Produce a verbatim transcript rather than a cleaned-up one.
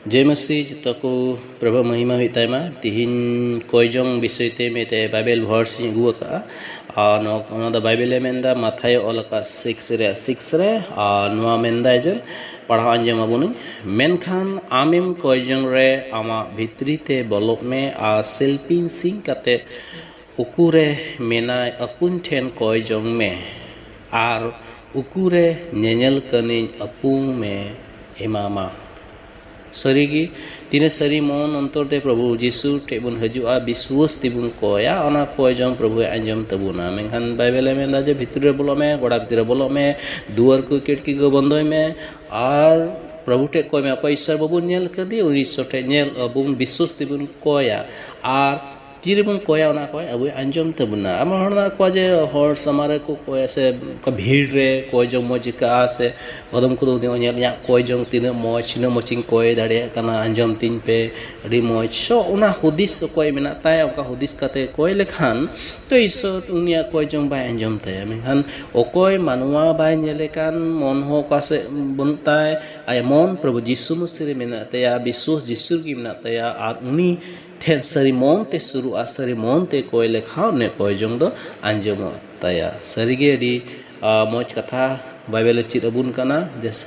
ᱡᱚᱭ ᱢᱟᱹᱥᱤ, ᱡᱚᱛᱚ ᱠᱚ ᱯᱨᱚᱵᱷᱩ ᱢᱚᱦᱤᱢᱟ ᱦᱩᱭᱩᱜ ᱛᱟᱭᱢᱟ᱾ ᱛᱤᱦᱤᱧ ᱠᱚᱭ ᱡᱚᱝ ᱵᱤᱥᱚᱭ ᱛᱮ ᱢᱤᱫᱴᱮᱡ ᱵᱟᱭᱵᱮᱞ ᱵᱷᱟᱨᱥ ᱤᱧ ᱟᱹᱜᱩ ᱟᱠᱟᱫᱼᱟ᱾ ᱟᱨ ᱱᱚᱣᱟ, ᱚᱱᱟ ᱫᱚ ᱵᱟᱭᱵᱮᱞ ᱮ ᱢᱮᱱᱫᱟ, ᱢᱟᱛᱷᱟᱭ ᱚᱞ ᱟᱠᱟᱫ ᱥᱤᱠᱥ ᱨᱮ, ᱥᱤᱠᱥ ᱨᱮ, ᱟᱨ ᱱᱚᱣᱟ ᱢᱮᱱᱫᱟᱭ ᱡᱮ, ᱯᱟᱲᱦᱟᱣ ᱟᱸᱡᱚᱢ ᱟᱵᱚᱱᱟᱹᱧ, "ᱢᱮᱱᱠᱷᱟᱱ ᱟᱢᱮᱢ ᱠᱚᱭ ᱡᱚᱝ ᱨᱮ, ᱟᱢᱟᱜ ᱵᱷᱤᱛᱨᱤ ᱛᱮ ᱵᱚᱞᱚᱜ ᱢᱮ ᱟᱨ ᱥᱤᱞᱯᱤᱧ ᱥᱤᱧ ᱠᱟᱛᱮ ᱩᱠᱩᱨᱮ ᱢᱮᱱᱟᱭ ᱟᱹᱯᱩᱧ ᱴᱷᱮᱱ ᱠᱚᱭ ᱡᱚᱝ ᱢᱮ, ᱟᱨ ᱩᱠᱩᱨᱮ ᱧᱮᱧᱮᱞ ᱠᱟᱹᱱᱤᱧ ᱟᱹᱯᱩᱢᱮ ᱮᱢᱟᱢᱟ᱾" ᱥᱟᱹᱨᱤᱜᱮ, ᱛᱤᱱᱟᱹᱜ ᱥᱟᱹᱨᱤ ᱢᱚᱱ ᱚᱱᱛᱚᱨ ᱛᱮ ᱯᱨᱚᱵᱷᱩ ᱡᱤᱥᱩ ᱴᱷᱮᱡ ᱵᱚᱱ ᱦᱤᱡᱩᱜᱼᱟ, ᱵᱤᱥᱣᱟᱥ ᱛᱮᱵᱚᱱ ᱠᱚᱭᱟ, ᱚᱱᱟ ᱠᱚᱭ ᱡᱚᱝ ᱯᱨᱚᱵᱷᱩᱭ ᱟᱸᱡᱚᱢ ᱛᱟᱵᱚᱱᱟ᱾ ᱢᱮᱱᱠᱷᱟᱱ ᱵᱟᱭᱵᱮᱞᱮ ᱢᱮᱱᱫᱟ ᱡᱮ, "ᱵᱷᱤᱛᱨᱤ ᱨᱮ ᱵᱚᱞᱚᱜ ᱢᱮ, ᱜᱚᱲᱟ ᱵᱷᱤᱛᱨᱤ ᱨᱮ ᱵᱚᱞᱚᱜ ᱢᱮ, ᱫᱩᱣᱟᱹᱨ ᱠᱚ ᱠᱤᱴᱠᱤ ᱠᱚ ᱵᱚᱱᱫᱚᱭ ᱢᱮ, ᱟᱨ ᱯᱨᱚᱵᱷᱩ ᱴᱷᱮᱡ ᱠᱚᱭ ᱢᱮ᱾ ᱚᱠᱚᱭ ᱤᱥᱥᱚᱨ ᱵᱟᱵᱚᱱ ᱧᱮᱞ ᱠᱟᱫᱮ, ᱩᱱᱤ ᱤᱥᱥᱚᱨ ᱴᱷᱮᱡ ᱧᱮᱞ ᱟᱵᱚᱱ, ᱵᱤᱥᱣᱟᱥ ᱛᱮᱵᱚᱱ ᱠᱚᱭᱟ᱾" ᱟᱨ ᱛᱤᱨᱮᱵᱚᱱ ᱠᱚᱭᱟ, ᱚᱱᱟ ᱠᱚᱭ ᱟᱵᱚᱭ ᱟᱸᱡᱚᱢ ᱛᱟᱵᱚᱱᱟ᱾ ᱟᱭᱢᱟ ᱦᱚᱲ ᱢᱮᱱᱟᱜ ᱠᱚᱣᱟ ᱡᱮ ᱦᱚᱲ ᱥᱟᱢᱟᱝ ᱨᱮᱠᱚ ᱠᱚᱭᱟ, ᱥᱮ ᱚᱱᱠᱟ ᱵᱷᱤᱲ ᱨᱮ ᱠᱚᱭ ᱡᱚᱝ ᱢᱚᱡᱽ ᱟᱹᱭᱠᱟᱹᱜᱼᱟ, ᱥᱮ ᱟᱫᱚᱢ ᱠᱚᱫᱚ ᱩᱱᱤ ᱧᱮᱞ ᱤᱧᱟᱹᱜ ᱠᱚᱭ ᱡᱚᱝ ᱛᱤᱱᱟᱹᱜ ᱢᱚᱡᱽ, ᱛᱤᱱᱟᱹᱜ ᱢᱚᱡᱽ ᱤᱧ ᱠᱚᱭ ᱫᱟᱲᱮᱭᱟᱜ ᱠᱟᱱᱟ, ᱟᱸᱡᱚᱢ ᱛᱤᱧ ᱯᱮ, ᱟᱹᱰᱤ ᱢᱚᱡᱽ᱾ ᱥᱚ ᱚᱱᱟ ᱦᱩᱫᱤᱥ ᱚᱠᱚᱭ ᱢᱮᱱᱟᱜ ᱛᱟᱭ, ᱚᱱᱠᱟ ᱦᱩᱫᱤᱥ ᱠᱟᱛᱮ ᱠᱚᱭ ᱞᱮᱠᱷᱟᱱ ᱛᱚ ᱤᱥᱥᱚᱨ ᱩᱱᱤᱭᱟᱜ ᱠᱚᱭ ᱡᱚᱝ ᱵᱟᱭ ᱟᱸᱡᱚᱢ ᱛᱟᱭᱟ᱾ ᱢᱮᱱᱠᱷᱟᱱ ᱚᱠᱚᱭ ᱢᱟᱱᱣᱟ ᱵᱟᱭ ᱧᱮᱞᱮ ᱠᱟᱱ, ᱢᱚᱱ ᱦᱚᱸ ᱚᱠᱟ ᱥᱮᱫ ᱵᱟᱹᱱᱩᱜ ᱛᱟᱭ, ᱟᱭᱟᱜ ᱢᱚᱱ ᱯᱨᱚᱵᱷᱩ ᱡᱤᱥᱩ ᱢᱟᱹᱥᱤ ᱨᱮ ᱢᱮᱱᱟᱜ ᱛᱟᱭᱟ, ᱵᱤᱥᱣᱟᱥ ᱡᱤᱥᱩ ᱨᱮᱜᱮ ᱢᱮᱱᱟᱜ ᱛᱟᱭᱟ, ᱟᱨ ᱩᱱᱤ ᱴᱷᱮᱱ ᱥᱟᱹᱨᱤ ᱢᱚᱱ ᱛᱮ ᱥᱩᱨᱩᱜᱼᱟ, ᱥᱟᱹᱨᱤ ᱢᱚᱱ ᱛᱮ ᱠᱚᱭ ᱞᱮᱠᱷᱟᱱ ᱩᱱᱤᱭᱟᱜ ᱠᱚᱭ ᱡᱚᱝ ᱫᱚ ᱟᱸᱡᱚᱢᱚᱜ ᱛᱟᱭᱟ᱾ ᱥᱟᱹᱨᱤᱜᱮ ᱟᱹᱰᱤ, ᱟ, ᱢᱚᱡᱽ ᱠᱟᱛᱷᱟ ᱵᱟᱭᱵᱮᱞᱮ ᱪᱮᱫ ᱟᱵᱚᱱ ᱠᱟᱱᱟ, ᱡᱮ